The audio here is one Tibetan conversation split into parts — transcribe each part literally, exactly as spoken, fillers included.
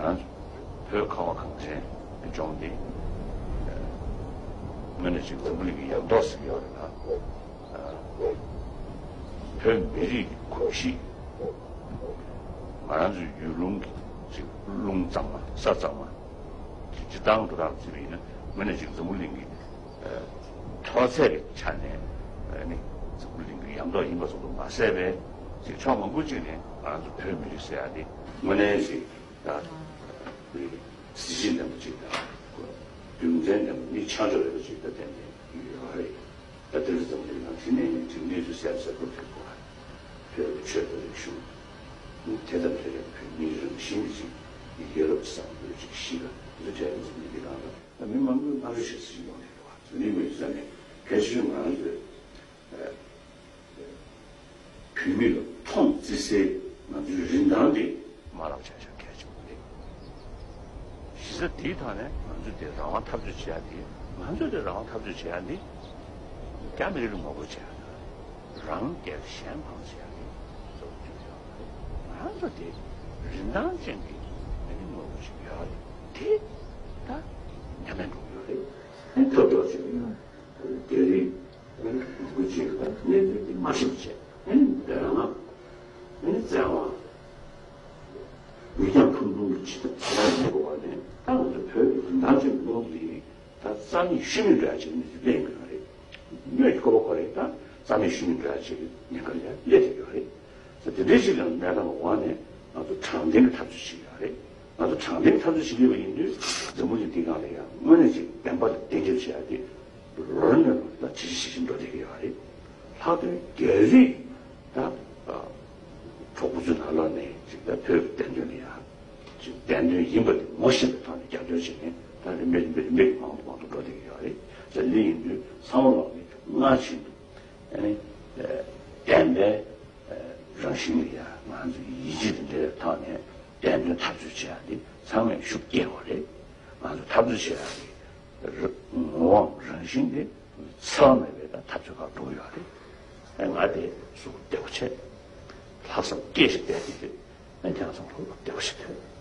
ང་ཚོ་བོད་ཁ་བ་གངས་ཅན་གྱི་ལྗོངས་འདི་དངོས་གནས་ཅིག་འཛམ་བུ་གླིང་གི་ཡག་ཐོག་ཟེར་གྱི་ཡོད་རེད་ལ། བོད་མི་རིགས་ཀྱི་གོམས་གཤིས། ང་རང་ཚོའི་ཡུལ་ལུང་གི་ཅིག་རླུང་གཙང་མ་ས་གཙང་མ་ཅིག་སྤྱིར་བཏང་འགྲོ་སྟངས་བརྩིས་པ་ཡིན་ན་དངོས་གནས་ཅིག་འཛམ་བུ་གླིང་གི་མཐོ་ཚད་ཀྱི་ཆ་ནས་ནི་འཛམ་བུ་གླིང་གི་ཡག་ཐོག་ཡིན་པ་སོགས་དུ་མ་ཟད་པའི་ཅིག་ཕྱོགས་མང་པོ་ཅིག་ནས་ང་རང་ཚོ་བོད་མི་རིགས་ཟེར་ཡ་དེ་དངོས་གནས་ཅིག་ད་གཟི་བརྗིད་ལྡན་པ་ཅིག་དང་རྒྱུ་མཚན་ལྡན་པ་ནི་ཆ་འཇོག་ཡོད་པ་ཅིག་ད་ཏན་ཏན་ཡོད་རེད། ད་དེ་རིང་འཛམ་གླིང་ནང་ཕྱི་ནས་ཅིག་གནས་ཚུལ་གསལ་གསལ་པོ་ཐོན་པ། བོད་ཀྱི་ཆོས་དང་རིག་གཞུང་། དེ་དང་དེ་རིང་བོད་མིའི་རང་བཞིན་གྱི་ཡ་རབས་བཟང་པོའི་ཅིག་གཤིས་ཀ་འདི་འདྲའི་འཛམ་གླིང་འདི་སྒང་ལ་ད་མི་མང་པོས་བསྔགས་བརྗོད་བྱེད་སྲིད་ཡོང་གི་འདུག་བ། འཛམ་གླིང་མི་རིགས་ས་ནས་གལ་ཆེ་ཤོས་ང་རང་ཚོའི་བོད་མི་ལ་མཐོང་བརྩི་སའི་ང་ཚོའི་རིན་ཐང་འདི་མ་རབས་ཆ་ཤས་གལ་ཆེན་པོ་རེད། གཞི་རྩ་དེའི་ཐོག་ནས་ང་ཚོས་དེ་རང་དབང་འཐབ་རྩོད་བྱེད་ཡ་དེ་ང་ཚོས་དེ་རང་དབང་འཐབ་རྩོད་བྱེད་ཡ་འདི་རྒྱ་མི་རིགས་ལ་ངོ་རྒོལ་བྱེད་ཡ་དང་རང་རྒྱལ་གཞན་ཕམ་བྱེད་ཡ་དེ་གཙོ་བོ་བརྗོད་ཡོད་པ་རེད། ང་ཚོ་དེ་རིན་ཐང་ཅན་གྱི་མི་རིགས་ངོ་རྒོལ་ཞིག་ཡོད་རེད། དེ་ད་ཉམས་ལེན་འགྲོ་གི་ཡོད་རེད། ཐབས་སྐྱོ་ཞིག་ཡོད། དེ་རིང་ངོ་རྒོལ་བྱེད་ཀྱི་གནས་ཚུལ་དེ་མ་ཤེས་པ་བྱས། ཨ་ནི་འདི་ལ་ང་ཨ་ནི་བཙན་དབང་མི་འགྱངས་ཐུང་ཐུང་གི་ཇི་ལྟར་ཇི་ལྟར་ཡིན་པ་བ་ནས་ད་ང་ཚོ་བོད་ཀྱི་རིན་ཐང་ཅན་གྱི་ཀློང་དེ་ཡིན། ད་རྩ་མེད་ཤུལ་མེད་འགྲོ་ཡ་ཅིག་ནི་གླེང་དགོས་པ་རེད། སྨྱོ་གི་ཀོ་བ་ཀོ་རེད། ད་རྩ་མེད་ཤུལ་མེད་འགྲོ་ཡ་ཅིག་ཉེན་ཁ་ལ་སླེབས་ཐུབ་ཀྱི་རེད། ད་དེ་འདྲའི་ཞིག་ལ་གནས་སྟངས་འོག་ནས་ང་ཚོ་དྲང་བདེན་གྱི་འཐབ་རྩོད་བྱེད་ཀྱི་ཡོད་རེད། ང་ཚོ་དྲང་བདེན་གྱི་འཐབ་རྩོད་བྱེད་ཀྱི་ཡོད་པ་ཡིན་དུས་འཛམ་བུ་གླིང་འདིའི་སྒང་ལ་ཡང་དངོས་གནས་ཅིག་བདེན་པ་ལ་གཏན་འཁེལ་བྱེད་ཡ་དེ་ལོ་རེ་ནས་ལོ་ད་ཇེ་ཆེ་ཇེ་ཆེ་འགྲོ་བསྡད་ཀྱི་ཡོད་རེད། ལྷག་དོན་རྒྱ་རིགས་ད་གྲོགས་པོ་ཚོའི་ནང་ལོགས་ནས་ཅིག་ད་བོད་ཀྱི་བདེན་དོན་ལ་ཡང་ཅིག་བདེན་དོན་ཡིན་པ་དེ་ངོ་ཤེས་པའི་ཐོག་ནས་རྒྱབ་སྐྱོར་བྱས་ནས་ད་རིམ་པས་རིམ་པས་རིམ་པས་མང་དུ་མང་དུ་འགྲོ་བསྡད་ཀྱི་ཡོད་རེད། ད་འདི་ཡིན་དུས་ཚང་མ་ལོག་ནས་སྔར་བཞིན་དུ་ཨ་ནི་བདེན་པའི་རང་བཞིན་ལ་ཡང་ང་ཚོས་ཡིད་ཆེས་དང་འབྲེལ་བའི་ཐོག་ནས་བདེན་དོན་འཐབ་རྩོད་བྱེད་ཡ་འདི་ཚང་མས་ཤུགས་རྒྱག་དགོས་རེད། ང་ཚོ་འཐབ་རྩོད་བྱེད་ཡ་འདི་ངོ་བོ་རང་བཞིན་འདི་འཚེ་བ་མེད་པའི་ད་འཐབ་རྩོད་ཁག་འགྲོ་གི་ཡོད་རེད། ཨ་ང་དེ་གཟུགས་བདེ་པོ་བྱས། ལྷག་བསམ་སྐྱེས་ཤིག་བསྡད་དེ་ཡོད། ཨ་ཁྱེད་རང་ཚོ་ལ་བདེ་པོ་ཞིག་ཐོན།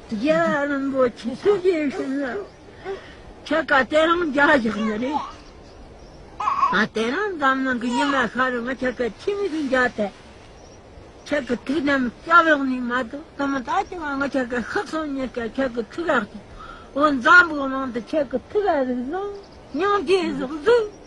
རྒྱལ་བ་རིན་པོ་ཆེ་ཐུགས་རྗེ་ཆེ་ལ། ཁྱེད་ཀ་དེ་རིང་མཇལ་བཞག་ནི་རེད། ང་དེ་རིང་འཛམ་གླིང་གི་ཉི་མ་ཤར་རུ་ང་ཁྱེད་ཀ་ཁྱིམ་དུ་མཇལ་ཏེ། ཁྱེད་ཀྱི་ཐུགས་དམ་སྐྱབས་ཡོང་ནི་མ་གཏོགས་དེ་མ་ད་ཅི་ང་ང་ཁྱེད་ཀྱི་ཤག་སོང་ཉེ་ཀ་ཁྱེད་ཀྱི་ཐུགས་ཀ་ཨོ་འཛམ་བུ་གླིང་དུ་ཁྱེད་ཀྱི་ཐུགས་ཀ་ཟིག་བཟུང་སྙིང་རྗེ་ཟིག་བཟུང་